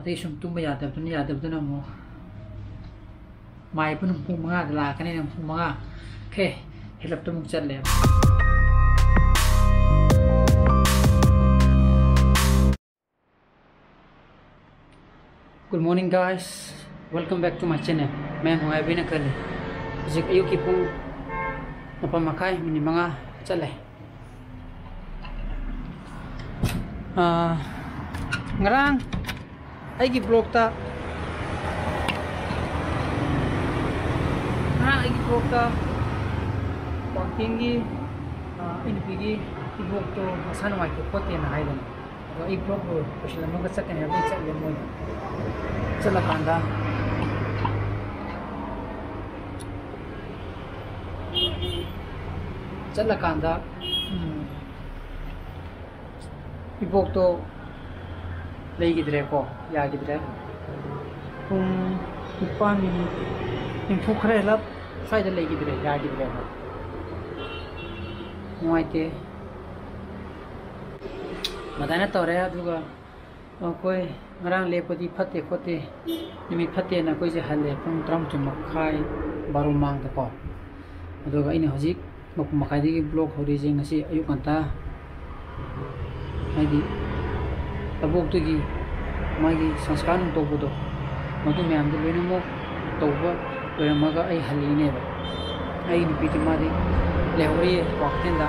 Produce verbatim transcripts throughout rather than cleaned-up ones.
ꯑꯗꯩ ꯁꯨꯝ ꯇꯨꯝꯕ ꯌꯥꯗꯕꯗꯨꯅ, ꯌꯥꯗꯕꯗꯨꯅ ꯑꯃꯨꯛ ꯃꯥꯏ ꯄꯨꯡ, ꯄꯨꯡ ꯃꯉꯥꯗ ꯂꯥꯛꯀꯅꯤ, ꯄꯨꯡ ꯃꯉꯥ, okay, ꯍꯦꯜꯂꯞꯇ ꯑꯃꯨꯛ ꯆꯠꯂꯦ꯫ Good morning, guys. Welcome back to my channel. ꯃꯌꯥꯝ ꯅꯨꯡꯉꯥꯏꯕꯤꯅ ꯈꯜꯂꯤ꯫ ꯍꯧꯖꯤꯛ ꯑꯌꯨꯛꯀꯤ ꯄꯨꯡ ꯃꯥꯄꯟ ꯃꯈꯥꯏ, ꯃꯤꯅꯤꯠ ꯃꯉꯥ ꯆꯠꯂꯦ꯫ ꯑꯥ, ꯉꯔꯥꯡ ꯑꯩꯒꯤ vlogꯇ, ꯉꯔꯥꯡ ꯑꯩꯒꯤ vlogꯇ ꯋꯥꯡꯈꯦꯝꯒꯤ, ꯑꯥ, ꯑꯩ ꯅꯨꯄꯤꯒꯤ ꯏꯕꯣꯛꯇꯣ ꯃꯁꯥ ꯅꯨꯡꯉꯥꯏꯇꯦ ꯈꯣꯠꯇꯦꯅ ꯍꯥꯏꯗꯅ, ꯑꯗꯣ ꯑꯩ vlog ꯂꯣꯏ ꯂꯣꯏꯁꯤꯜꯂꯝꯃꯒ ꯆꯠꯀꯅꯤ ꯍꯥꯏꯕꯗꯤ ꯆꯠꯂꯦ꯫ ꯃꯣꯏ ꯆꯠꯂꯀꯥꯟꯗ, ꯆꯠꯂꯀꯥꯟꯗ, ꯎꯝ, ꯏꯕꯣꯛꯇꯣ ꯂꯩꯈꯤꯗ꯭ꯔꯦꯀꯣ, ꯌꯥꯈꯤꯗ꯭ꯔꯦ꯫ ꯄꯨꯡ ꯅꯤꯄꯥꯟ ꯃꯤꯅꯤꯠ ꯅꯤꯐꯨ ꯈꯔ ꯍꯦꯜꯂꯞ ꯁ꯭ꯋꯥꯏꯗ ꯂꯩꯈꯤꯗ꯭ꯔꯦ, ꯌꯥꯈꯤꯗ꯭ꯔꯦꯕ꯫ ꯅꯨꯡꯉꯥꯏꯇꯦ꯫ ꯑꯗꯨꯃꯥꯏꯅ ꯇꯧꯔꯦ꯫ ꯑꯗꯨꯒ ꯑꯩꯈꯣꯏ ꯉꯔꯥꯡ ꯂꯦꯛꯄꯗꯤ ꯐꯠꯇꯦ ꯈꯣꯠꯇꯦ, ꯅꯨꯃꯤꯠ ꯐꯠꯇꯦꯅ ꯑꯩꯈꯣꯏꯁꯦ ꯍꯜꯂꯦ ꯄꯨꯡ ꯇꯔꯥꯃꯥꯊꯣꯏ ꯃꯈꯥꯏ, ꯕꯥꯔꯣ ꯃꯃꯥꯡꯗꯀꯣ꯫ ꯑꯗꯨꯒ ꯑꯩꯅ ꯍꯧꯖꯤꯛ ꯃꯥꯄꯟ ꯃꯈꯥꯏꯗꯒꯤ vlog ꯍꯧꯔꯤꯁꯦ ꯉꯁꯤ ꯑꯌꯨꯛ ꯉꯟꯇꯥ, ꯍꯥꯏꯗꯤ ꯑꯕꯣꯛꯇꯨꯒꯤ ꯃꯥꯒꯤ ꯁꯪꯁꯀꯥꯔ ꯅꯨꯡ ꯇꯧꯕꯗꯣ, ꯃꯗꯨ ꯃꯌꯥꯝꯗꯣ ꯂꯣꯏꯅꯃꯛ ꯇꯧꯕ ꯂꯣꯏꯔꯝꯃꯒ ꯑꯩ ꯍꯜꯂꯛꯏꯅꯦꯕ꯫ ꯑꯩ ꯅꯨꯄꯤꯗꯤ ꯃꯥꯗꯤ ꯂꯩꯍꯧꯔꯤꯌꯦ ꯀ꯭ꯋꯥꯀꯩꯊꯦꯜꯗ꯫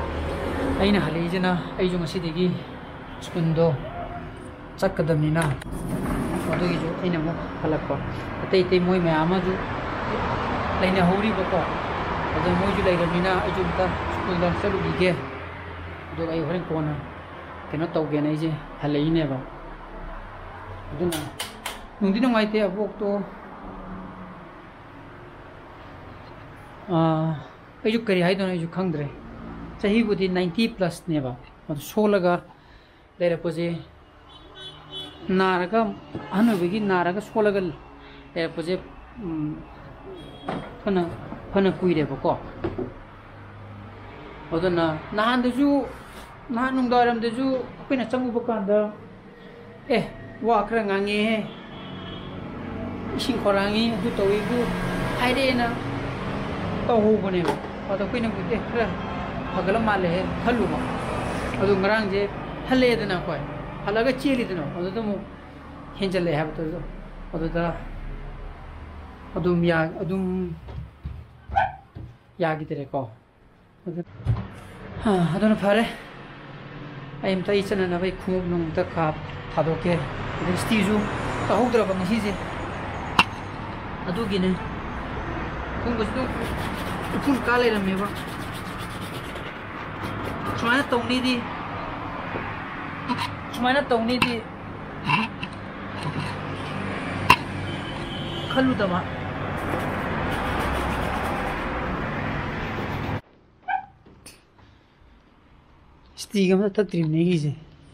ꯑꯩꯅ ꯍꯜꯂꯛꯏꯁꯤꯅ ꯑꯩꯁꯨ ꯉꯁꯤꯗꯒꯤ ꯁ꯭ꯀꯨꯜꯗꯣ ꯆꯠꯀꯗꯕꯅꯤꯅ, ꯑꯗꯨꯒꯤꯁꯨ ꯑꯩꯅ ꯑꯃꯨꯛ ꯍꯜꯂꯛꯄ꯫ ꯑꯇꯩ ꯑꯇꯩ ꯃꯣꯏ ꯃꯌꯥꯝ ꯑꯃꯁꯨ ꯂꯩꯅꯍꯧꯔꯤꯕꯀꯣ, ꯑꯗꯨ ꯃꯣꯏꯁꯨ ꯂꯩꯔꯕꯅꯤꯅ ꯑꯩꯁꯨ ꯑꯝꯇ ꯁ꯭ꯀꯨꯜꯗ ꯑꯃꯨꯛ ꯆꯠꯂꯨꯈꯤꯒꯦ, ꯑꯗꯨꯒ ꯑꯩ ꯍꯣꯔꯦꯟ ꯀꯣꯟꯅ ꯀꯩꯅꯣ ꯇꯧꯒꯦꯅ ꯑꯩꯁꯦ ꯍꯜꯂꯛꯏꯅꯦꯕ꯫ ꯑꯗꯨꯅ ꯅꯨꯡꯗꯤ ꯅꯨꯡꯉꯥꯏꯇꯦ ꯑꯕꯣꯛꯇꯣ꯫ ꯑꯥ, ꯑꯩꯁꯨ ꯀꯔꯤ ꯍꯥꯏꯗꯣꯏꯅꯣ ꯑꯩꯁꯨ ꯈꯪꯗ꯭ꯔꯦ꯫ ꯆꯍꯤꯕꯨꯗꯤ ninety plusꯅꯦꯕ, ꯑꯗꯨ ꯁꯣꯜꯂꯒ ꯂꯩꯔꯛꯄꯁꯦ, ꯅꯥꯔꯒ, ꯑꯍꯟ ꯑꯣꯏꯕꯒꯤ ꯅꯥꯔꯒ ꯁꯣꯜꯂꯒ ꯂꯩꯔꯛꯄꯁꯦ, ꯎꯝ, ꯐꯅ, ꯐꯅ ꯀꯨꯏꯔꯦꯕꯀꯣ꯫ ꯑꯗꯨꯅ ꯅꯍꯥꯟꯗꯁꯨ, ꯅꯍꯥꯟ ꯅꯨꯡꯗꯥꯡꯋꯥꯏꯔꯝꯗꯁꯨ ꯑꯩꯈꯣꯏꯅ ꯆꯪꯉꯨꯕ ꯀꯥꯟꯗ, "ꯑꯦ, ꯋꯥ ꯈꯔ ꯉꯥꯡꯉꯦꯍꯦ, ꯏꯁꯤꯡ ꯈꯧꯔꯥꯡꯉꯤ, ꯑꯗꯨ ꯇꯧꯏ, ꯑꯗꯨ ꯍꯥꯏꯔꯛꯑꯦꯅ ꯇꯧꯍꯧꯕꯅꯦꯕ꯫ ꯑꯗꯣ ꯑꯩꯈꯣꯏꯅꯕꯨꯗꯤ ꯈꯔ ꯐꯒꯠꯂ ꯃꯥꯜꯂꯦꯍꯦ ꯈꯜꯂꯨꯕ꯫ ꯑꯗꯨ ꯉꯔꯥꯡꯁꯦ ꯍꯜꯂꯛꯑꯦꯗꯅ ꯑꯩꯈꯣꯏ, ꯍꯜꯂꯛꯑꯒ ꯆꯦꯜꯂꯤꯗꯅ, ꯑꯗꯨꯗ ꯑꯃꯨꯛ ꯍꯦꯟꯖꯜꯂꯛꯑꯦ ꯍꯥꯏꯕꯗꯨꯁꯨ꯫ ꯑꯗꯨꯗ ꯑꯗꯨꯝ ꯌꯥ-, ꯑꯗꯨꯝ ꯌꯥꯈꯤꯗ꯭ꯔꯦꯀꯣ꯫ ꯑꯗꯨ-, ꯑꯥ, ꯑꯗꯨꯅ ꯐꯔꯦ꯫ ꯑꯩ ꯑꯝꯇ ꯑꯩ ꯆꯠꯅꯅꯕ ꯑꯩ ꯈꯣꯡꯎꯞ ꯅꯨꯡ ꯑꯝꯇ ꯈꯥ-, ꯊꯥꯗꯣꯛꯀꯦ꯫ ꯑꯗꯩ ꯏꯁꯇꯤꯁꯨ ꯇꯧꯍꯧꯗ꯭ꯔꯕ ꯉꯁꯤꯁꯦ꯫ ꯑꯗꯨꯒꯤꯅꯦ꯫ ꯈꯣꯡꯎꯞꯁꯤꯗ ꯎꯐꯨꯜ ꯀꯥ ꯂꯩꯔꯝꯃꯦꯕ꯫ ꯁꯨꯃꯥꯏꯅ ꯇꯧꯅꯤꯗꯤ, ꯁꯨꯃꯥꯏꯅ ꯇꯧꯅꯤꯗꯤ ꯈꯜꯂꯨꯗꯕ꯫ ꯏꯁꯇꯤꯒ ꯑꯃꯇ ꯇꯠꯇ꯭ꯔꯤꯕꯅꯦ ꯑꯩꯒꯤꯁꯦ꯫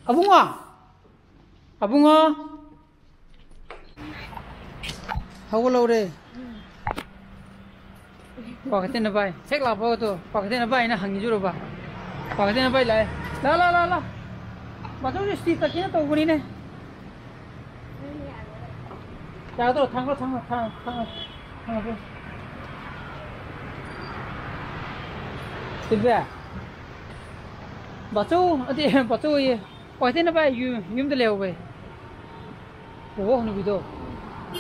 ꯑꯕꯨꯡꯉꯣ! ꯑꯕꯨꯡꯉꯣ! ꯍꯧꯒꯠꯍꯧꯔꯦ꯫ ꯀ꯭ꯋꯥꯀꯩꯊꯦꯜ ꯅꯚꯥꯏ꯫ ꯍꯦꯛ ꯂꯥꯛꯄꯒꯗꯣ ꯀ꯭ꯋꯥꯀꯩꯊꯦꯜ ꯅꯚꯥꯏ ꯍꯥꯏꯅ ꯍꯪꯉꯤꯖꯨꯔꯕ꯫ ꯀ꯭ꯋꯥꯀꯩꯊꯦꯜ ꯅꯚꯥꯏ ꯂꯥꯛꯑꯦ꯫ ꯂꯥ, ꯂꯥ, ꯂꯥ, ꯂꯥ꯫ ꯕꯥꯆꯧꯁꯨ ꯏꯁꯇꯤ ꯇꯠꯀꯦꯅ ꯇꯧꯕꯅꯤꯅꯦ꯫ ꯌꯥꯒꯗ꯭ꯔꯣ? ꯊꯥꯡꯒꯠꯂꯣ, ꯊꯥꯡꯒꯠꯂꯣ, ꯊꯥꯡꯒꯠꯂꯣ, ꯊꯥꯡꯒꯠꯂꯣ꯫ ꯁꯤꯜꯚꯤꯌꯥ꯫ ꯕꯥꯆꯧ, ꯑꯗꯤ, ꯕꯥꯆꯧ ꯑꯌꯦ꯫ ꯀ꯭ꯋꯥꯀꯩꯊꯦꯜ ꯅꯚꯥꯏ ꯌꯨ-, ꯌꯨꯝꯗ ꯂꯩꯍꯧꯋꯦ꯫ ꯕꯣꯕꯣꯛ ꯍꯅꯨꯕꯤꯗꯣ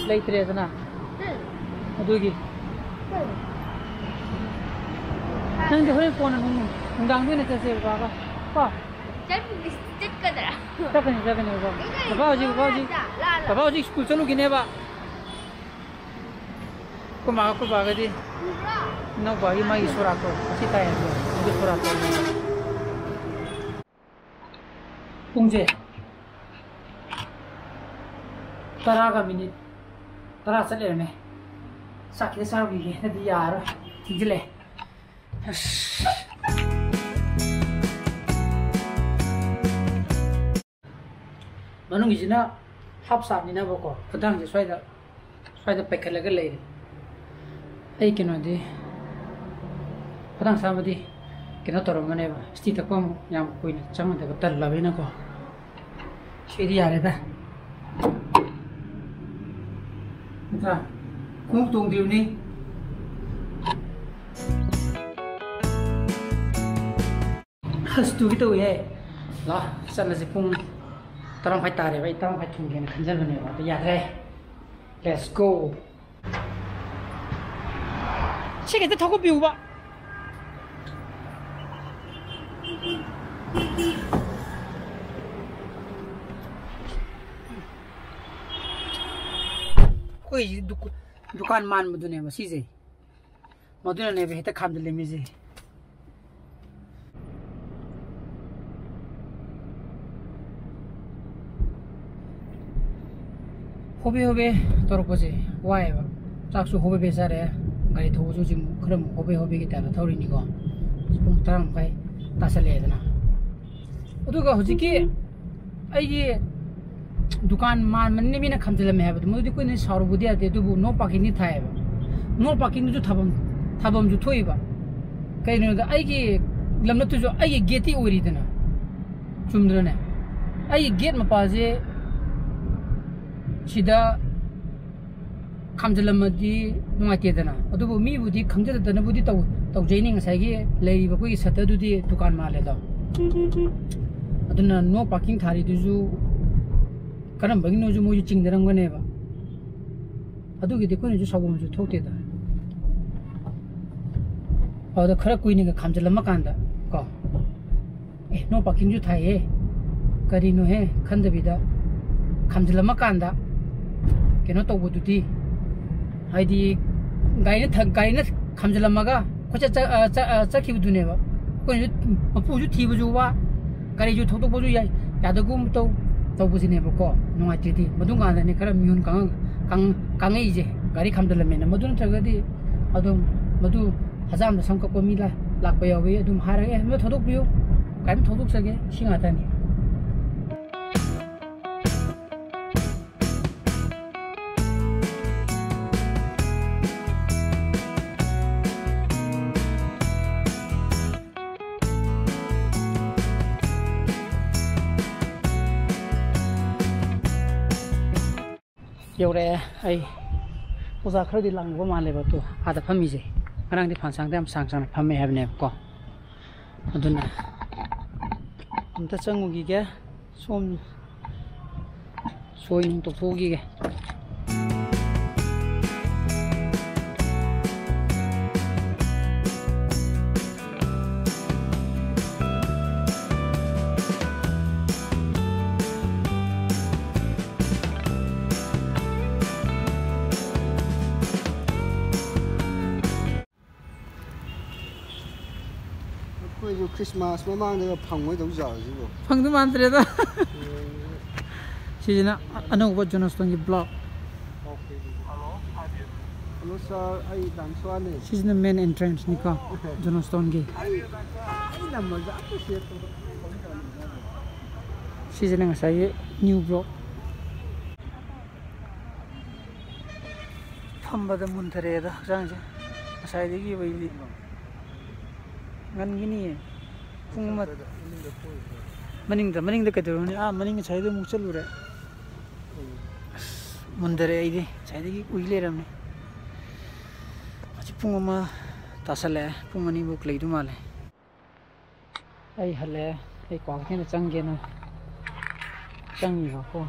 ꯂꯩꯇ꯭ꯔꯦꯗꯅ꯫ ꯎꯝ꯫ ꯑꯗꯨꯒꯤ꯫ ꯎꯝ꯫ ꯅꯪꯗꯤ ꯍꯣꯔꯦꯟ ꯀꯣꯟꯅ ꯅꯨꯡ-, ꯅꯨꯡꯗꯥꯡꯗ ꯑꯣꯏꯅ ꯆꯠꯁꯦ ꯕꯕꯥꯒ꯫ ꯀꯣ? ꯆꯠꯄꯨꯗꯤ ꯆꯠꯀꯗ꯭ꯔꯥ? ꯆꯠꯀꯅꯤ, ꯆꯠꯀꯅꯤ ꯕꯕꯥ꯫ ꯏꯃꯥꯏ, ꯕꯕꯥ ꯍꯧꯖꯤꯛ, ꯕꯕꯥ ꯍꯧꯖꯤꯛ, ꯂꯥ, ꯂꯥ, ꯂꯥ꯫ ꯕꯕꯥ ꯍꯧꯖꯤꯛ ꯁ꯭ꯀꯨꯜ ꯆꯠꯂꯨꯈꯤꯅꯦꯕ꯫ ꯑꯩꯈꯣꯏ ꯃꯥ, ꯑꯩꯈꯣꯏ ꯕꯥꯒꯗꯤ ꯎꯕ꯭ꯔꯥ? ꯏꯅꯥꯎꯄꯥꯒꯤ ꯃꯥꯒꯤ ꯁꯣꯔꯥꯠꯇꯣ ꯉꯁꯤ ꯇꯥꯏ ꯍꯥꯏꯕꯗꯣ, ꯑꯗꯨ ꯁꯣꯔꯥꯠꯇꯣ꯫ ꯄꯨꯡꯁꯦ ꯇꯔꯥꯒ ꯃꯤꯅꯤꯠ ꯇꯔꯥ ꯆꯠ ꯂꯩꯔꯝꯃꯦ꯫ ꯆꯥꯛ ꯈꯤꯇ ꯆꯥꯔꯨꯈꯤꯒꯦ, ꯅꯠꯇ꯭ꯔꯗꯤ ꯌꯥꯔꯔꯣꯏ, ꯊꯦꯡꯖꯤꯜꯂꯛꯑꯦ꯫ ꯑꯁ꯫ ꯃꯅꯨꯡꯒꯤꯁꯤꯅ ꯍꯥꯞ ꯁꯥꯠꯅꯤꯅꯕꯀꯣ, ꯈꯨꯗꯥꯡꯁꯦ ꯁ꯭ꯋꯥꯏꯗ, ꯁ꯭ꯋꯥꯏꯗ ꯄꯩꯈꯠꯂꯒ ꯂꯩꯔꯦ꯫ ꯑꯩ ꯀꯩꯅꯣꯗꯤ, ꯈꯨꯗꯥꯡ ꯁꯥꯕꯗꯤ ꯀꯩꯅꯣ ꯇꯧꯔꯝꯒꯅꯦꯕ, ꯏꯁꯇꯤ ꯇꯛꯄ ꯑꯃꯨꯛ ꯌꯥꯝ ꯀꯨꯏꯅ ꯆꯪꯒꯗꯕ ꯇꯜꯂꯕꯅꯤꯅꯀꯣ꯫ ꯁꯤꯗꯤ ꯌꯥꯔꯦꯗ꯫ ꯈꯣꯡꯎꯞ ꯇꯣꯡꯗ꯭ꯔꯤꯕꯅꯤ꯫ ꯑꯁ, ꯇꯨꯒꯦ ꯇꯧꯏꯍꯦ꯫ ꯂꯥ, ꯆꯠꯂꯁꯤ꯫ ꯄꯨꯡ ꯇꯔꯥ ꯃꯈꯥꯏ ꯇꯥꯔꯦꯕ꯫ ꯑꯩ ꯇꯔꯥ ꯃꯈꯥꯏ ꯊꯨꯡꯒꯦꯅ ꯈꯟꯖꯕꯅꯦꯕ, ꯑꯗꯨ ꯌꯥꯗ꯭ꯔꯦ꯫ Let's go꯫ ꯁꯤ ꯈꯤꯇ ꯊꯧꯒꯠꯄꯤꯌꯨꯕ꯫ ꯑꯩꯈꯣꯏꯁꯤ ꯗꯨꯀ-, ꯗꯨꯀꯥꯟ ꯃꯥꯟꯕꯗꯨꯅꯦꯕ ꯁꯤꯁꯦ꯫ ꯃꯗꯨꯅꯅꯦꯕ ꯍꯦꯛꯇ ꯈꯥꯝꯖꯤꯜꯂꯝꯃꯤꯁꯦ꯫ ꯍꯣꯕꯦ ꯍꯣꯕꯦ ꯇꯧꯔꯛꯄꯁꯦ ꯋꯥꯏꯑꯦꯕ꯫ ꯆꯥꯛꯁꯨ ꯍꯣꯕꯦ ꯍꯣꯕꯦ ꯆꯥꯔꯦ, ꯒꯥꯔꯤ ꯊꯧꯕꯁꯨ ꯍꯧꯖꯤꯛ ꯈꯔ ꯑꯃꯨꯛ ꯍꯣꯕꯦ ꯍꯣꯕꯦꯒꯤ ꯇꯥꯏꯞꯇ ꯊꯧꯔꯤꯅꯤꯀꯣ꯫ ꯄꯨꯡ ꯇꯔꯥ ꯃꯈꯥꯏ ꯇꯥꯁꯜꯂꯛꯑꯦꯗꯅ꯫ ꯑꯗꯨꯒ ꯍꯧꯖꯤꯛꯀꯤ ꯑꯩꯒꯤ ꯗꯨꯀꯥꯟ ꯃꯥꯟꯕꯅꯤꯅ ꯃꯤꯅ ꯈꯥꯝꯖꯤꯜꯂꯝꯃꯦ ꯍꯥꯏꯕꯗꯣ, ꯃꯗꯨꯗꯤ ꯑꯩꯈꯣꯏꯅ ꯁꯥꯎꯔꯨꯕꯗꯤ ꯌꯥꯗꯦ, ꯑꯗꯨꯕꯨ no parking ꯗꯤ ꯊꯥꯏꯌꯦꯕ꯫ No parking ꯗꯨꯁꯨ ꯊꯥꯐꯝ, ꯊꯥꯐꯝꯁꯨ ꯊꯣꯛꯏꯕ꯫ ꯀꯩꯒꯤꯅꯣꯗ ꯑꯩꯒꯤ ꯂꯝꯂꯛꯇꯨꯁꯨ ꯑꯩꯒꯤ gate ꯇꯤ ꯑꯣꯏꯔꯤꯗꯅ, ꯆꯨꯝꯗ꯭ꯔꯅꯦ? ꯑꯩꯒꯤ gate ꯃꯄꯥꯁꯦ ꯁꯤꯗ ꯈꯥꯝꯖꯤꯜꯂꯝꯃꯗꯤ ꯅꯨꯡꯉꯥꯏꯇꯦꯗꯅ꯫ ꯑꯗꯨꯕꯨ ꯃꯤꯕꯨꯗꯤ ꯈꯪꯖꯗꯗꯅꯕꯨꯗꯤ ꯇꯧ-, ꯇꯧꯖꯩꯅꯤ, ꯉꯁꯥꯏꯒꯤ ꯂꯩꯔꯤꯕ ꯑꯩꯈꯣꯏꯒꯤ shutter ꯗꯨꯗꯤ ꯗꯨꯀꯥꯟ ꯃꯥꯜꯂꯦꯗꯣ꯫ ꯑꯗꯨꯅ no parking ꯊꯥꯔꯤꯗꯨꯁꯨ ꯀꯔꯝꯕꯒꯤꯅꯣꯁꯨ ꯃꯣꯏꯁꯨ ꯆꯤꯡꯅꯔꯝꯒꯅꯦꯕ꯫ ꯑꯗꯨꯒꯤꯗꯤ ꯑꯩꯈꯣꯏꯅꯁꯨ ꯁꯥꯎꯐꯝꯁꯨ ꯊꯣꯛꯇꯦꯗ꯫ ꯑꯗꯨꯗ ꯈꯔ ꯀꯨꯏꯅꯒ ꯈꯥꯝꯖꯤꯜꯂꯝꯃꯀꯥꯟꯗ ꯀꯣ, "ꯑꯦ, no parking ꯁꯨ ꯊꯥꯏꯌꯦ, ꯀꯔꯤꯅꯣꯍꯦ?" ꯈꯟꯗꯕꯤꯗ ꯈꯥꯝꯖꯤꯜꯂꯝꯃꯀꯥꯟꯗ ꯀꯩꯅꯣ ꯇꯧꯕꯗꯨꯗꯤ, ꯍꯥꯏꯗꯤ ꯒꯥꯔꯤꯅ ꯊ-, ꯒꯥꯔꯤꯅ ꯈꯥꯝꯖꯤꯜꯂꯝꯃꯒ ꯀꯣꯏꯆꯠ ꯆ-, ꯑ, ꯆ-, ꯑ, ꯆꯠꯈꯤꯕꯗꯨꯅꯦꯕ꯫ ꯑꯩꯈꯣꯏꯅꯁꯨ ꯃꯄꯨꯁꯨ ꯊꯤꯕꯁꯨ ꯋꯥ, ꯒꯥꯔꯤꯁꯨ ꯊꯧꯗꯣꯛꯄꯁꯨ ꯌꯥꯏ, ꯌꯥꯗꯒꯨꯝ ꯇꯧ, ꯇꯧꯕꯁꯤꯅꯦꯕꯀꯣ ꯅꯨꯡꯉꯥꯏꯇ꯭ꯔꯤꯗꯤ꯫ ꯃꯗꯨ ꯀꯥꯟꯗꯅꯦ ꯈꯔ ꯃꯤꯍꯨꯟ ꯀꯥꯡꯉ-, ꯀꯥꯡ-, ꯀꯥꯡꯉꯛꯏꯁꯦ, ꯒꯥꯔꯤ ꯈꯥꯝꯖꯤꯜꯂꯝꯃꯦꯅ꯫ ꯃꯗꯨ ꯅꯠꯇ꯭ꯔꯒꯗꯤ ꯑꯗꯨꯝ ꯃꯗꯨ ꯍꯖꯥꯝꯗ ꯁꯝ ꯀꯛꯄ ꯃꯤ ꯂꯥ-, ꯂꯥꯛꯄ ꯌꯥꯎꯏ, ꯑꯗꯨꯝ ꯍꯥꯏꯔꯒ, "ꯑꯦ, ꯃꯗꯨ ꯊꯧꯗꯣꯛꯄꯤꯌꯨ, ꯀꯔꯤꯝ ꯊꯧꯗꯣꯛꯆꯒꯦ", ꯁꯤ ꯉꯥꯛꯇꯅꯤ꯫ ꯌꯧꯔꯛꯑꯦ ꯑꯩ ꯑꯣꯖꯥ ꯈꯔꯗꯤ ꯂꯥꯡꯕ ꯃꯥꯜꯂꯦꯕ꯫ ꯑꯗꯣ ꯑꯥꯗ ꯐꯝꯃꯤꯁꯦ, ꯉꯔꯥꯡꯗꯤ ꯐꯥꯟꯁꯥꯡꯗ ꯌꯥꯝ ꯁꯥꯡ ꯁꯥꯡꯅ ꯐꯝꯃꯦ ꯍꯥꯏꯕꯅꯦꯕꯀꯣ꯫ ꯑꯗꯨꯅ ꯑꯝꯇ ꯆꯪꯉꯨꯈꯤꯒꯦ꯫ ꯁꯣꯝ ꯁꯣꯏ ꯅꯨꯡ ꯇꯣꯛꯊꯣꯛꯈꯤꯒꯦ꯫ ꯑꯩꯈꯣꯏꯁꯨ ꯈ꯭ꯔꯤꯁꯃꯥꯁ ꯃꯃꯥꯡꯗꯒ ꯐꯪꯉꯣꯏꯗꯧ ꯖꯥꯠꯂꯣ ꯁꯤꯕꯣ? ꯐꯪꯗꯧ ꯃꯥꯟꯗ꯭ꯔꯦꯗ꯫ ꯁꯤꯁꯤꯅ ꯑꯅꯧꯕ ꯖꯣꯅꯣꯁꯇꯣꯟꯒꯤ ꯕ꯭ꯂꯣꯛ꯫ ꯍꯜꯂꯣ ꯁꯥꯔ, ꯑꯩ ꯗꯥꯟꯁ꯭ꯋꯥꯅꯦ꯫ ꯁꯤꯁꯤꯅ ꯃꯦꯟ ꯑꯦꯟꯇ꯭ꯔꯦꯟꯁꯅꯤꯀꯣ, ꯖꯣꯅꯣꯁꯇꯣꯟꯒꯤ꯫ ꯑꯩ, ꯑꯩ ꯅꯝꯕꯔꯁꯦ ꯑꯝꯇ ꯁꯦꯚ ꯇꯧꯗ꯫ ꯁꯤꯁꯤꯅ ꯉꯁꯥꯏꯒꯤ ꯅ꯭ꯌꯨ ꯕ꯭ꯂꯣꯛ꯫ ꯐꯝꯕꯗ ꯃꯨꯟꯊꯔꯛꯑꯦꯗ ꯍꯛꯆꯥꯡꯁꯦ꯫ ꯉꯁꯥꯏꯗꯒꯤ ꯑꯩꯗꯤ ꯉꯟꯒꯤꯅꯤꯌꯦ꯫ ꯄꯨꯡ ꯑꯃ꯫ ꯃꯅꯤꯡꯗ, ꯃꯅꯤꯡꯗ ꯀꯩꯗꯧꯔꯨꯅꯤ? ꯑꯥ, ꯃꯅꯤꯡ ꯉꯁꯥꯏꯗ ꯑꯃꯨꯛ ꯆꯠꯂꯨꯔꯦ꯫ ꯑꯁ, ꯃꯨꯟꯊꯔꯛꯑꯦ ꯑꯩꯗꯤ꯫ ꯉꯁꯥꯏꯗꯒꯤ ꯎꯏ ꯂꯩꯔꯝꯅꯤ꯫ ꯍꯧꯖꯤꯛ ꯄꯨꯡ ꯑꯃ ꯇꯥꯁꯜꯂꯛꯑꯦ꯫ ꯄꯨꯡ ꯑꯅꯤꯃꯨꯛ ꯂꯩꯗꯧ ꯃꯥꯜꯂꯦ꯫ ꯑꯩ ꯍꯜꯂꯛꯑꯦ꯫ ꯑꯩ ꯀ꯭ꯋꯥꯀꯩꯊꯦꯜꯗ ꯆꯪꯒꯦꯅ ꯆꯪꯉꯤꯕꯀꯣ꯫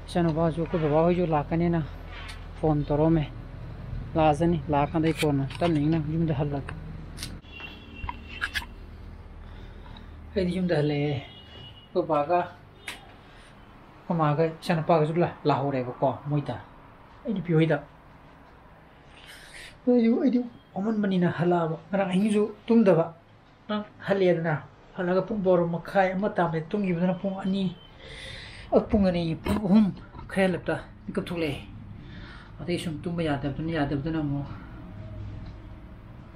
ꯏꯆꯥꯅꯨꯄꯥꯁꯨ ꯑꯩꯈꯣꯏ ꯕꯕꯥꯍꯣꯏꯁꯨ ꯂꯥꯛꯀꯅꯤꯅ ꯐꯣꯟ ꯇꯧꯔꯛꯑꯝꯃꯦ꯫ ꯂꯥꯛꯑꯁꯅꯤ, ꯂꯥꯛꯑꯀꯥꯟꯗ ꯑꯩ ꯀꯣꯟꯅ ꯇꯞꯅ ꯏꯪꯅ ꯌꯨꯝꯗ ꯍꯜꯂꯒꯦ꯫ ꯑꯩꯗꯤ ꯌꯨꯝꯗ ꯍꯜꯂꯛꯑꯦ꯫ ꯑꯩꯈꯣꯏ ꯕꯥꯒ ꯑꯩꯈꯣꯏ ꯃꯥꯒ ꯏꯆꯥꯅꯨꯄꯥꯒꯁꯨ ꯂꯥ-, ꯂꯥꯛꯍꯧꯔꯦꯕꯀꯣ ꯃꯣꯏꯗ, ꯑꯩ ꯅꯨꯄꯤ ꯍꯣꯏꯗ꯫ ꯑꯩꯁꯨ, ꯑꯩꯗꯤ ꯋꯥꯃꯟꯕꯅꯤꯅ ꯍꯜꯂꯛꯑꯕ꯫ ꯉꯔꯥꯡ ꯑꯍꯤꯡꯁꯨ ꯇꯨꯝꯗꯕ꯫ ꯉꯔꯥꯡ ꯍꯜꯂꯛꯑꯦꯗꯅ, ꯍꯜꯂꯒ ꯄꯨꯡ ꯕꯥꯔꯣ ꯃꯈꯥꯏ, ꯑꯃ ꯇꯥꯕꯗ ꯇꯨꯝꯈꯤꯕꯗꯨꯅ ꯄꯨꯡ ꯑꯅꯤ, ꯑ, ꯄꯨꯡ ꯑꯅꯤ, ꯄꯨꯡ ꯑꯍꯨꯝ ꯈꯔ ꯍꯦꯜꯂꯞꯇ ꯃꯤꯀꯞ ꯊꯣꯛꯂꯛꯑꯦ꯫ ꯑꯗꯩ ꯁꯨꯝ ꯇꯨꯝꯕ ꯌꯥꯗꯕꯗꯨꯅ, ꯌꯥꯗꯕꯗꯨꯅ ꯑꯃꯨꯛ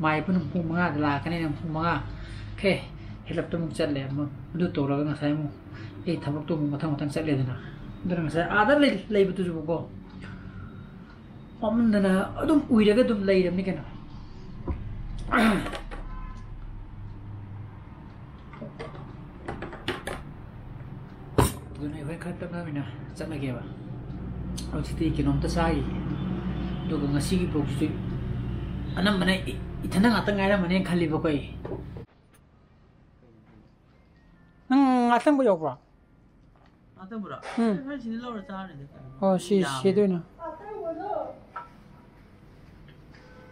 ꯃꯥꯏ ꯄꯨꯅ ꯄꯨꯡ ꯃꯉꯥꯗ ꯂꯥꯛꯀꯅꯤꯅ ꯄꯨꯡ ꯃꯉꯥ ꯈꯦ ꯍꯦꯜꯂꯞꯇ ꯑꯃꯨꯛ ꯆꯠꯂꯦ꯫ ꯑꯃꯨꯛ ꯑꯗꯨ ꯇꯧꯔꯒ ꯉꯁꯥꯏ ꯑꯃꯨꯛ ꯑꯩ ꯊꯕꯛꯇꯣ ꯑꯃꯨꯛ ꯃꯊꯪ ꯃꯊꯪ ꯆꯠꯂꯦꯗꯅ꯫ ꯑꯗꯨꯅ ꯉꯁꯥꯏ ꯑꯥꯗ ꯂꯩ-, ꯂꯩꯕꯗꯨꯁꯨꯕꯀꯣ, ꯋꯥꯃꯟꯗꯅ ꯑꯗꯨꯝ ꯎꯏꯔꯒ ꯑꯗꯨꯝ ꯂꯩꯔꯕꯅꯤ ꯀꯩꯅꯣ꯫ ꯑꯗꯨꯅ ꯑꯩꯈꯣꯏ ꯈꯔ ꯇꯞꯅ ꯑꯣꯏꯅ ꯆꯠꯂꯒꯦꯕ꯫ ꯍꯧꯖꯤꯛꯇꯤ ꯀꯩꯅꯣꯝꯇ ꯆꯥꯈꯤꯒꯦ꯫ ꯑꯗꯨꯒ ꯉꯁꯤꯒꯤ vlogꯁꯤꯁꯨ ꯑꯅꯝꯕꯅ ꯏ-, ꯏꯊꯟꯗ ꯉꯥꯛꯇ ꯉꯥꯏꯔꯝꯃꯅꯦꯅ ꯈꯜꯂꯤꯕꯀꯣ ꯑꯩ꯫ ꯅꯪ ꯉꯥꯇꯪꯕ ꯌꯥꯎꯕ꯭ꯔꯣ? ꯉꯥꯇꯪꯕ꯭ꯔꯣ? ꯎꯝ꯫ ꯑꯩ ꯍꯣꯔꯦꯟ ꯁꯤꯗ ꯂꯧꯔ ꯆꯥꯔꯅꯤꯗ꯫ ꯑꯣ, ꯁꯤ, ꯌꯥꯝꯃꯦ꯫ ꯁꯤꯗ ꯑꯣꯏꯅ꯫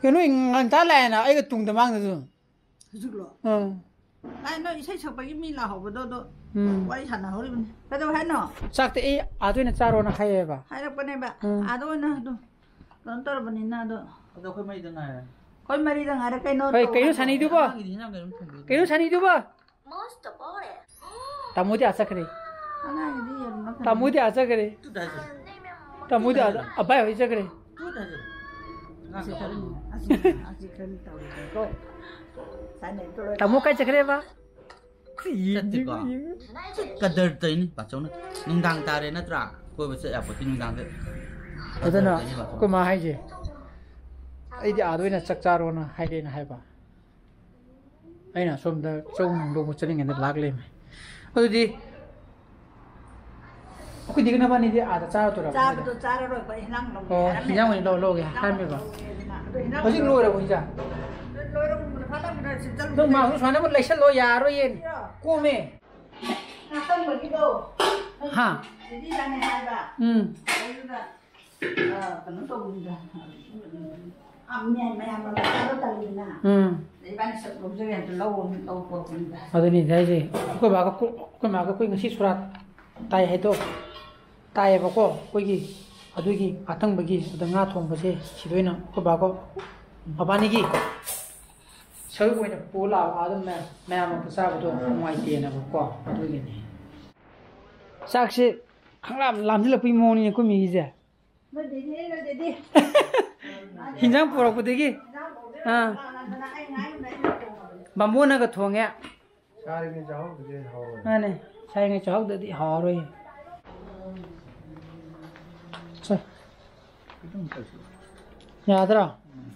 ꯀꯩꯅꯣ, ꯉꯟꯇꯥ ꯂꯥꯛꯑꯦꯅ ꯑꯩꯒ ꯇꯨꯡꯗ ꯃꯥꯡꯗꯁꯨ꯫ ꯍꯧꯖꯤꯛꯂꯣ? ꯎꯝ꯫ ꯂꯥꯏ, ꯅꯣꯏ ꯏꯁꯩ ꯁꯛꯄꯒꯤ ꯃꯤ ꯂꯥꯛꯍꯧꯕꯗꯣ, ꯑꯗꯣ ꯎꯝ꯫ ꯋꯥꯔꯤ ꯁꯥꯟꯅꯍꯧꯔꯤꯕꯅꯤ꯫ ꯀꯩꯗꯧ ꯍꯥꯏꯅꯣ? ꯆꯥꯛꯇꯤ ꯑꯩ ꯑꯥꯗ ꯑꯣꯏꯅ ꯆꯥꯔꯣꯅ ꯍꯥꯏꯌꯦꯕ꯫ ꯍꯥꯏꯔꯛꯄꯅꯦꯕ꯫ ꯎꯝ꯫ ꯑꯥꯗ ꯑꯣꯏꯅ ꯑꯗꯨꯝ ꯀꯩꯅꯣ ꯇꯧꯔꯕꯅꯤꯅ ꯑꯗꯣ꯫ ꯑꯗꯣ ꯑꯩꯈꯣꯏ ꯃꯔꯤꯗ ꯉꯥꯏꯔꯦ꯫ ꯑꯩꯈꯣꯏ ꯃꯔꯤꯗ ꯉꯥꯏꯔꯦ꯫ ꯀꯩꯅꯣ ꯍꯣꯏ, ꯇꯧ ꯀꯩꯅꯣ ꯍꯥꯏꯅꯣ? ꯁꯥꯅꯤꯗꯨꯕꯣ? ꯑꯉꯥꯡꯒꯤꯗꯤ ꯍꯤꯟꯖꯥꯡ ꯀꯩꯅꯣꯝ ꯊꯣꯡꯕꯤꯌꯨ꯫ ꯀꯩꯅꯣ ꯁꯥꯅꯤꯗꯨꯕꯣ? ꯇꯥꯃꯣꯗꯤ ꯑꯥ ꯆꯠꯈ꯭ꯔꯦ꯫ ꯑꯉꯥꯡꯒꯤꯗꯤ ꯌꯦꯔꯨꯝꯂ ꯀꯩꯅꯣ꯫ ꯇꯥꯃꯣꯗꯤ ꯑꯥ ꯆꯠꯈ꯭ꯔꯦ꯫ ꯇꯨ ꯇꯥꯏꯁꯦ꯫ ꯇꯥꯃꯣꯗꯤ ꯑꯥ, ꯑꯕꯥꯏ ꯍꯣꯏ ꯆꯠꯈ꯭ꯔꯦ꯫ ꯇꯨ ꯇꯥꯏꯁꯦ꯫ ꯑꯉꯥꯡ ꯑꯁꯤ ꯈꯔ, ꯀꯞꯄ꯫ ꯑꯁꯤ, ꯑꯁꯤ ꯈꯔ ꯇꯧꯔꯤꯁꯤꯀꯣ꯫ ꯆꯥꯅꯩꯀꯣ ꯂꯣꯏ꯫ ꯇꯥꯃꯣ ꯀꯥꯏ ꯆꯠꯈ꯭ꯔꯦꯕ? ꯆꯠꯇꯦꯀꯣ? ꯀꯗꯔ ꯇꯧꯔꯤꯅꯤ ꯄꯥꯆꯧꯅ꯫ ꯅꯨꯡꯗꯥꯡ ꯇꯥꯔꯦ ꯅꯠꯇ꯭ꯔꯥ? ꯀꯣꯏꯕ ꯆꯠ ꯌꯥꯄꯣꯠꯇꯦ ꯅꯨꯡꯗꯥꯡꯗ꯫ ꯑꯗꯨꯅ ꯀꯗꯔ ꯇꯧꯔꯤꯅꯤ ꯄꯥꯆꯧꯅ꯫ ꯑꯩꯈꯣꯏ ꯃꯥ ꯍꯥꯏꯁꯦ, "ꯑꯩꯗꯤ ꯑꯥꯗ ꯑꯣꯏꯅ ꯆꯥꯛ ꯆꯥꯔꯣꯅ ꯍꯥꯏꯔꯦꯅ" ꯍꯥꯏꯕ꯫ ꯑꯩꯅ ꯑꯁꯣꯝꯗ ꯆꯧ ꯅꯨꯡ ꯂꯧꯕ ꯆꯠꯂꯤꯉꯩꯗ ꯂꯥꯛ ꯂꯩꯔꯝꯃꯦ꯫ ꯑꯗꯨꯗꯤ ꯑꯩꯈꯣꯏꯗꯤ ꯅꯕꯥꯅꯤꯗꯤ ꯑꯥꯗ ꯆꯥꯔꯗꯣꯏꯔꯕ? ꯆꯥꯕꯗꯣ ꯆꯥꯔꯔꯣꯏꯕ, ꯍꯤꯟꯖꯥꯡ ꯂꯧꯒꯦ ꯑꯣ, ꯍꯥꯏꯔꯝꯃꯦ꯫ ꯍꯤꯟꯖꯥꯡ ꯑꯣꯏꯅ ꯂꯧ-, ꯂꯧꯒꯦ ꯍꯥꯏꯔꯝꯃꯦꯕ꯫ ꯑꯗꯣ ꯍꯤꯟꯖꯥꯡ ꯍꯧꯖꯤꯛ ꯂꯧꯔꯦ꯫ ꯂꯣꯏꯔꯕꯣ ꯍꯤꯟꯖꯥꯡ? ꯂꯣꯏꯔꯕꯣ? ꯐꯠ ꯂꯥꯎꯅ ꯁꯤ ꯆꯠꯂꯨ꯫ ꯑꯗꯣ ꯃꯥ ꯍꯧꯖꯤꯛ ꯁꯨꯃꯥꯏꯅ ꯑꯃꯨꯛ ꯂꯩꯁꯜꯂꯣ, ꯌꯥꯔꯣꯏꯌꯦ꯫ ꯀꯣꯝꯃꯦ꯫ ꯉꯥꯁꯪꯕꯒꯤꯗꯣ꯫ ꯍꯥ? ꯗꯤꯗꯤ ꯏꯕꯥꯅꯤ ꯍꯥꯏꯕ꯫ ꯎꯝ꯫ ꯑꯗꯨꯗ ꯑ, ꯀꯩꯅꯣ ꯇꯧꯕꯅꯤꯗ꯫ ꯑ, ꯃꯌꯥꯝ, ꯃꯌꯥꯝ ꯑꯃ ꯆꯥꯕ ꯇꯜꯂꯤꯗꯅ꯫ ꯎꯝ꯫ ꯑꯗ ꯏꯕꯥꯅꯤ ꯁꯛ ꯂꯧꯖꯒꯦ ꯍꯥꯏꯕꯗ ꯂꯧ, ꯂꯧ ꯄꯨꯔꯛꯄꯅꯤꯗ꯫ ꯑꯗꯨꯅꯤ ꯍꯥꯏꯁꯦ꯫ ꯑꯩꯈꯣꯏ ꯕꯥꯒ ꯀꯣ-, ꯑꯩꯈꯣꯏ ꯃꯥꯒ ꯑꯩꯈꯣꯏ ꯉꯁꯤ ꯁꯣꯔꯥꯠ ꯇꯥꯏ ꯍꯥꯏꯗꯣ꯫ ꯇꯥꯏꯌꯦꯕꯀꯣ꯫ ꯑꯩꯈꯣꯏꯒꯤ ꯑꯗꯨꯒꯤ ꯉꯥꯇꯪꯕꯒꯤ ꯑꯗ ꯉꯥ ꯊꯣꯡꯕꯁꯦ ꯁꯤꯗ ꯑꯣꯏꯅ ꯑꯩꯈꯣꯏ ꯕꯥꯒ ꯃꯕꯥꯅꯤꯒꯤ ꯁꯔꯨꯛ ꯑꯣꯏꯅ ꯄꯨ ꯂꯥꯛꯑꯣ꯫ ꯑꯗꯨꯝ ꯃꯌꯥꯝ, ꯃꯌꯥꯝ ꯑꯃ ꯆꯥꯕꯗꯣ ꯅꯨꯡꯉꯥꯏꯇꯦꯅꯕꯀꯣ꯫ ꯑꯗꯨꯒꯤꯅꯤ꯫ ꯆꯥꯛꯁꯦ ꯈꯪꯂꯥꯝ ꯂꯥꯝꯁꯤꯜꯂꯛꯄꯒꯤ ꯃꯑꯣꯡꯅꯤꯅꯦ ꯑꯩꯈꯣꯏ ꯃꯤꯒꯤꯁꯦ꯫ ꯅꯣꯏ ꯗꯦꯗꯤ, ꯅꯣꯏ ꯗꯦꯗꯤ꯫ ꯍꯤꯟꯖꯥꯡ ꯄꯨꯔꯛꯄꯗꯒꯤ꯫ ꯍꯤꯟꯖꯥꯡ ꯄꯨꯔꯛꯄꯗꯒꯤ ꯑꯥ꯫ ꯂꯥꯛꯑꯣ, ꯂꯥꯛꯑꯣ, ꯂꯥꯛꯑꯣ, ꯑꯩ ꯉꯥꯏ ꯉꯝꯗ꯭ꯔꯦ, ꯑꯩꯅ ꯊꯣꯡꯉꯕꯅꯦ꯫ ꯕꯥꯃꯣꯟꯅꯒ ꯊꯣꯡꯉꯦ꯫ ꯆꯥꯔꯤꯉꯩ ꯆꯥꯍꯧꯗ꯭ꯔꯗꯤ ꯍꯥꯎꯔꯣꯏ꯫ ꯃꯥꯅꯦ, ꯆꯥꯔꯤꯉꯩ ꯆꯥꯍꯧꯗ꯭ꯔꯗꯤ ꯍꯥꯎꯔꯣꯏ꯫ ꯁꯦ꯫ ꯈꯤꯇꯪ ꯆꯠꯁꯤ꯫ ꯌꯥꯗ꯭ꯔꯣ? ꯎꯝ꯫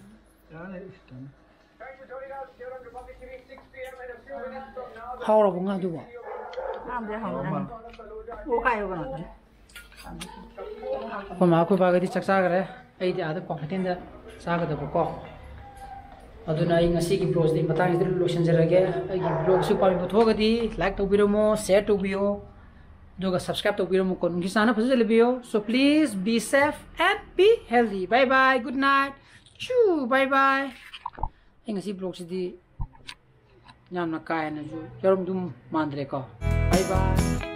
ꯌꯥꯅꯤ, ꯈꯤꯇꯪ꯫ ꯍꯥꯎꯔꯕꯣ ꯉꯥꯗꯨꯕꯣ? ꯉꯥꯕꯨꯗꯤ ꯍꯥꯎꯔꯝꯃꯅꯤ꯫ ꯑꯣ, ꯀꯥꯏꯌꯣ ꯀꯩꯅꯣꯗꯨꯅꯦ꯫ ꯑꯩꯈꯣꯏ ꯃꯥ ꯑꯩꯈꯣꯏ ꯕꯥꯒꯗꯤ ꯆꯥꯛ ꯆꯥꯈ꯭ꯔꯦ꯫ ꯑꯩꯗꯤ ꯑꯥꯗ ꯀ꯭ꯋꯥꯀꯩꯊꯦꯜꯗ ꯆꯥꯒꯗꯕꯀꯣ꯫ ꯑꯗꯨꯅ ꯑꯩ ꯉꯁꯤꯒꯤ vlogꯁꯤꯗꯤ ꯃꯇꯥꯡꯁꯤꯗ ꯂꯣꯏꯁꯤꯟꯖꯔꯒꯦ꯫ ꯑꯩꯒꯤ vlogꯁꯤ ꯄꯥꯝꯕꯤꯕ ꯊꯣꯛꯑꯒꯗꯤ like ꯇꯧꯕꯤꯔꯝꯃꯣ, share ꯇꯧꯕꯤꯌꯣ, ꯑꯗꯨꯒ subscribe ꯇꯧꯕꯤꯔꯝꯃꯣꯀꯣ꯫ ꯅꯨꯡꯁꯤ ꯆꯥꯟꯅ ꯐꯖꯅ ꯂꯩꯕꯤꯌꯣ꯫ So please be safe and be healthy. Bye bye, good night. Choo, bye bye. ꯑꯩ ꯉꯁꯤ vlogꯁꯤꯗꯤ ꯌꯥꯝꯅ ꯀꯥ ꯍꯦꯟꯅꯁꯨ ꯌꯥꯎꯔꯝꯗꯧ ꯃꯥꯟꯗ꯭ꯔꯦꯀꯣ꯫ Bye bye.